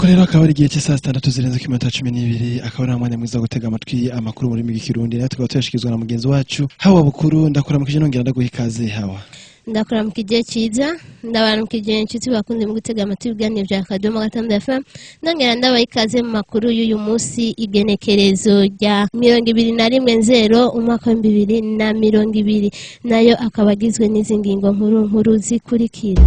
Nuko rero akaba ari igihe cy'isaha 6 zirenze ku minota 12, akaba ari umwanya mwiza wo gutega amatwi amakuru mu rurimi rw'Ikirundi, nayo tukaba tuyashikirizwa na mugenzi wacu Hawa Bukuru. Ndakuramukije, nongera ndaguha ikaze, Hawa. Ndakuramukije, igihe cyiza. Ndabaramukije, inshuti bakunze mu gutega amatwi ibiganiro bya Akadomo 6 FM. Nongera ndabaha ikaze mu makuru y'uyu munsi, igenekerezo rya 21 nzero umwaka wa 2020, nayo akaba agizwe n'izi ngingo nkuru nkuru zikurikira: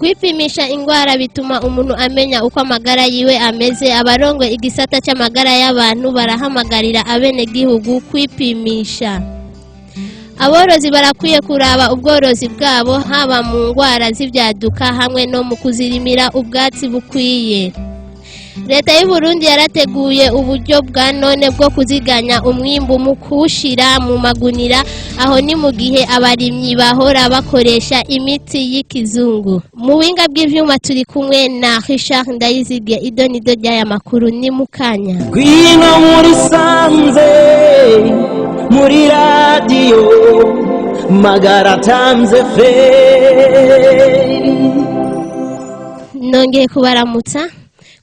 Kwipimisha indwara bituma umuntu amenya uko amagara yiwe ameze. Abarongo igisata cy'amagara y'abantu barahamagarira abenegihugu kwipimisha. Aborozi barakwiye kuraba ubworozi bwabo, haba mu ndwara z'ibyaduka hamwe no mu kuzirimira ubwatsi bukwiye. Leta y'u Burundi yarateguye uburyo bwa none bwo kuziganya umwimbu mu kuwushyira mu magunira. Aho ni mu gihe abarimyi bahora bakoresha imiti y'ikizungu. Mu buhinga bw'ivyuma turi kumwe na Richard Ndayizige. Idonido ry'aya makuru ni mukanya. Ngwino muri sanze, muri radiyo magara atanze fe. Nongeye kubaramutsa.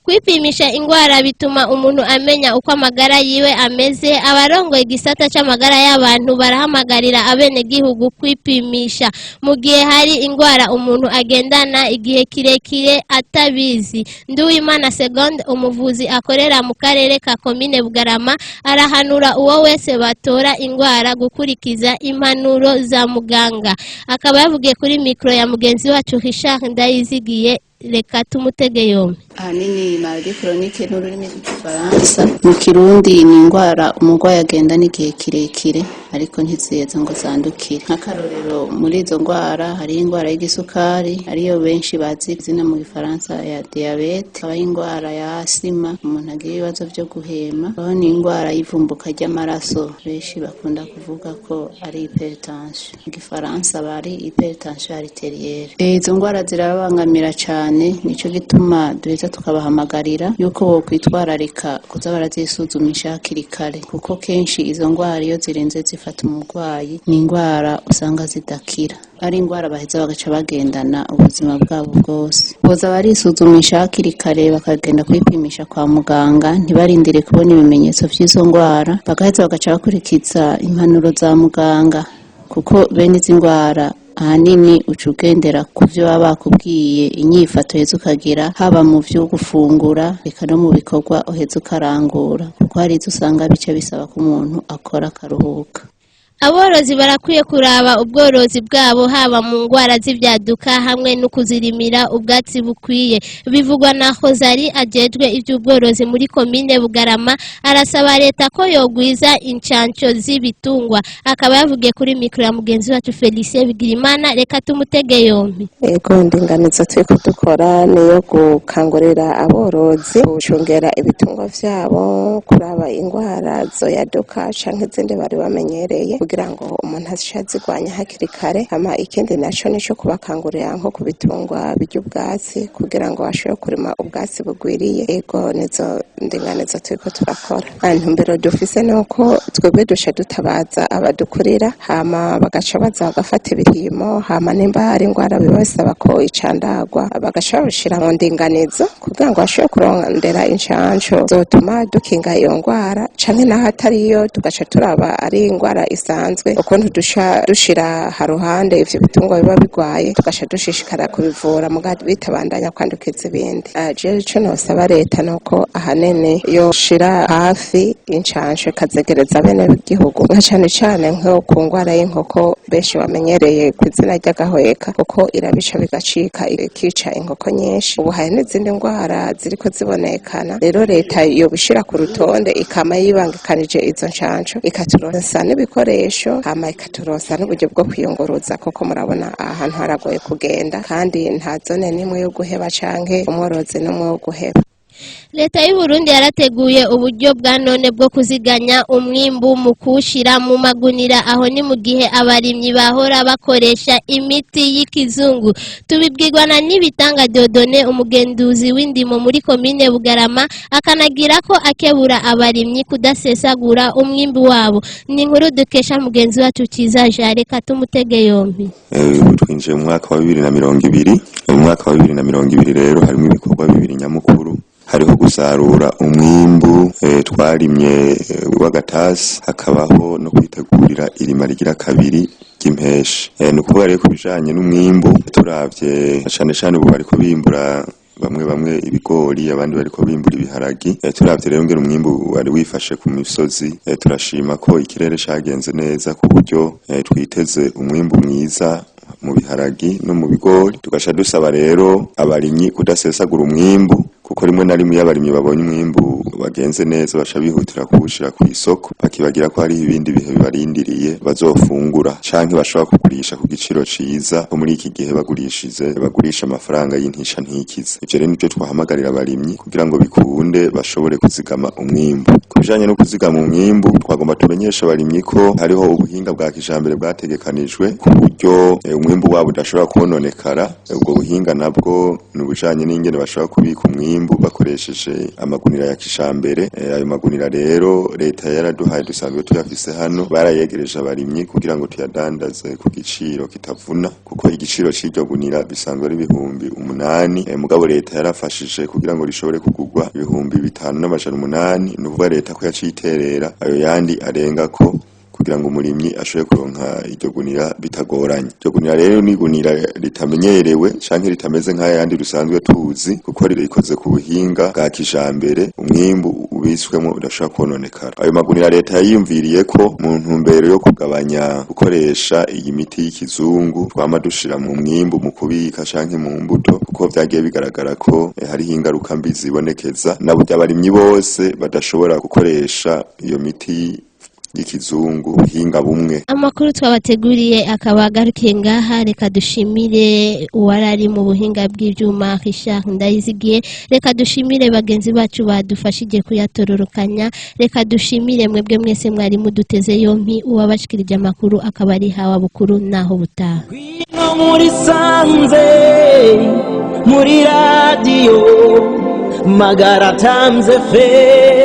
Kwipimisha indwara bituma umuntu amenya uko amagara yiwe ameze. Abarongoye igisata c'amagara y'abantu barahamagarira abenegihugu kwipimisha mu gihe hari indwara umuntu agendana igihe kirekire atabizi. Nduwimana Segonde, umuvuzi akorera mu karere ka komine Bugarama, arahanura uwo wese batora indwara gukurikiza impanuro za muganga. Akaba yavugiye kuri mikoro ya mugenzi wacu Richard Ndayizigiye. Reka tumutege yombi. Ahanini maladie chronique n'ururimi rw'Igifaransa, mu Kirundi ni indwara umurwayi agenda n'igihe kirekire ariko ntiziheza ngo zandukire. Nk'akarorero, muri izo ndwara hariho indwara y'igisukari, ariyo benshi bazi izina mu Gifaransa ya diyabete, habaho indwara ya asima, umuntu agira ibibazo byo guhema, habaho n'indwara y'ivumbuka ry'amaraso benshi bakunda kuvuga ko ari hypertension, mu Gifaransa bari hypertension artérielle. Izo ndwara zirababangamira cyane, nico gituma duheza tukabahamagarira yuko bokwitwararika kuza barazisuzumisha hakiri kare, kuko kenshi izo ndwara iyo zirenze zifata umurwayi ni indwara usanga zidakira, ari indwara baheza bagaca bagendana ubuzima bwabo bwose. Boza barisuzumisha hakiri kare, bakagenda kwipimisha kwa muganga, ntibarindire kubona ibimenyetso vy'izo ndwara, bagaheza bagaca bakurikiza impanuro za muganga, kuko bene izi ndwara ahanini uca ugendera ku byo baba bakubwiye, inyifato uheza ukagira, haba mu byo gufungura reka no mu bikorwa uheza ukarangura, kuko hari izo usanga bica bisaba ko umuntu akora akaruhuka. Aborozi barakwiye kuraba ubworozi bwabo, haba mu ndwara z'ibyaduka hamwe no kuzirimira ubwatsi bukwiye. Bivugwa na Hozari ajejwe iby'ubworozi muri komine Bugarama. Arasaba leta ko yogwiza incanco z'ibitungwa. Akaba yavugiye kuri mikoro ya mugenzi wacu Felicien Bigirimana. Reka tumutege yombi. Ego, ndinganizo turiko dukora niyo gukangurira aborozi gucungera ibitungwa vyabo, kuraba ingwara zoyaduka canke izindi bari bamenyereye, kugira ngo umuntu ace azirwanya hakiri kare. Hama ikindi naco nico kubakangurira nko ku bitungwa birya ubwatsi, kugira ngo bashobore kurima ubwatsi bugwiriye. Ego, nizo ndinganizo turiko turakora. Intumbero dufise nuko twebwe duca dutabaza abadukurira, hama bagaca baza bagafata ibipimo, hama nimba hari ingwara biba bisaba ko icandagwa, bagaca babishira mu ndinganizo kugira ngo bashobore kurondera incanco zotuma dukinga iyo ngwara, canke naho atariyo tugaca turaba ari ingwara isanzwe, ukuntu duca dushira haruhande ivyo bitungwa biba bigwaye, tugaca dushishikara kubivura muga bitabandanya kwandukiza ibindi. Jewe ico nosaba leta nuko ahanini yoshira hafi incanco, ikazegereza bene gihugu, nka cane cane nko ku ngwara y'inkoko benshi bamenyereye ku izina ry'agahweka, kuko irabica bigacika, ikica inkoko nyinshi. Ubu hari n'izindi ngwara ziriko zibonekana. Rero leta yobishira ku rutonde, ikama yibangikanije izo ncanco, ikaturonsa n'ibikoresho, hama ikaturonsa n'uburyo bwo kwiyunguruza, kuko murabona ahantu haragoye kugenda, kandi nta zone n'imwe yo guheba canke umworozi n'umwe wo guheba. Leta y'u Burundi yarateguye uburyo bwa none bwo kuziganya umwimbu mu kuwushira mu magunira. Aho ni mu gihe abarimyi bahora bakoresha imiti y'ikizungu. Tubibwirwa na Nibitanga Dieudonné, umugenduzi w'indimo muri komine Bugarama, akanagira ko akebura abarimyi kudasesagura umwimbu wabo. Ni inkuru dukesha mugenzi wacu Ciza Jareka, tumutege yompi. Ubu twinjiye mu mwaka wa 2020. Mu mwaka wa 2020 rero harimo ibikorwa bibiri nyamukuru: hariho gusarura umwimbu twarimye w'agatasi, hakabaho no kwitegurira irima rigira kabiri ry'impeshi. Ni ukuvuga rero, ku bijanye n'umwimbu, turavye cane cane ubu bariko bimbura bamwe bamwe ibigori, abandi bariko bimbura ibiharagi. Turavye rero ngene umwimbu wari wifashe ku misozi, turashima ko ikirere cagenze neza, ku buryo twiteze umwimbu mwiza mu biharagi no mu bigori. Tugaca dusaba rero abarimyi kudasesagura umwimbu, kuko rimwe na rimwe iyo abarimyi babonye umwimbu wagenze neza, baca bihutira kuwushira ku isoko, bakibagira ko hariho ibindi bihe bibarindiriye bazofungura canke bashobora kugurisha ku giciro ciza, ko muri iki gihe bagurishize bagurisha amafaranga y'intisha ntikize. Ivyo rero nivyo twahamagarira abarimyi kugira ngo bikunde bashobore kuzigama umwimbu. Ku bijanye no kuzigama umwimbu, twagomba tumenyesha abarimyi ko hariho ubuhinga bwa kijambere bwategekanijwe ku buryo umwimbu wabo udashobora kwononekara. Ubwo buhinga nabwo ni ubujanye n'ingene bashobora kubika umwimbu bakoresheje amagunira ya kijambere. Ayo magunira rero leta yaraduhaye, dusanzwe tuyafise hano, barayegereje abarimyi kugira ngo tuyadandaze ku giciro kitavuna, kuko igiciro c'iryo gunira bisanzwe ari 8000, mugabo leta yarafashije kugira ngo rishobore kugurwa 5800. Ni ukuvuga leta ko yaciye iterera ayo yandi arenga ko kugira ngo umurimyi ashobore kuronka iryo gunira bitagoranye. Iryo gunira rero ni igunira ritamenyerewe canke ritameze nk'ayandi dusanzwe tuzi, kuko rikoze ku buhinga bwa kijambere, umwimbu ubitswemo udashobora kwononekara. Ayo magunira leta yayiyumviriye ko mu ntumbero yo kugabanya gukoresha iyi miti y'ikizungu twama dushira mu mwimbu mu kubika canke mu mbuto, kuko vyagiye bigaragara ko hariho ingaruka mbi zibonekeza, na burya abarimyi bose badashobora gukoresha iyo miti y'ikizungu buhinga bumwe. Amakuru twabateguriye akaba agarukiye ngaha. Reka dushimire uwarari mu buhinga bw'ibyuma, Richard Ndayizigiye. Reka dushimire bagenzi bacu badufashije kuyatororokanya. Reka dushimire mwebwe mwese mwari muduteze yompi. Uwabashikirije amakuru akaba ari Hawa Bukuru. Naho butaha. No muri sanze, muri radiyo Magara Times FM.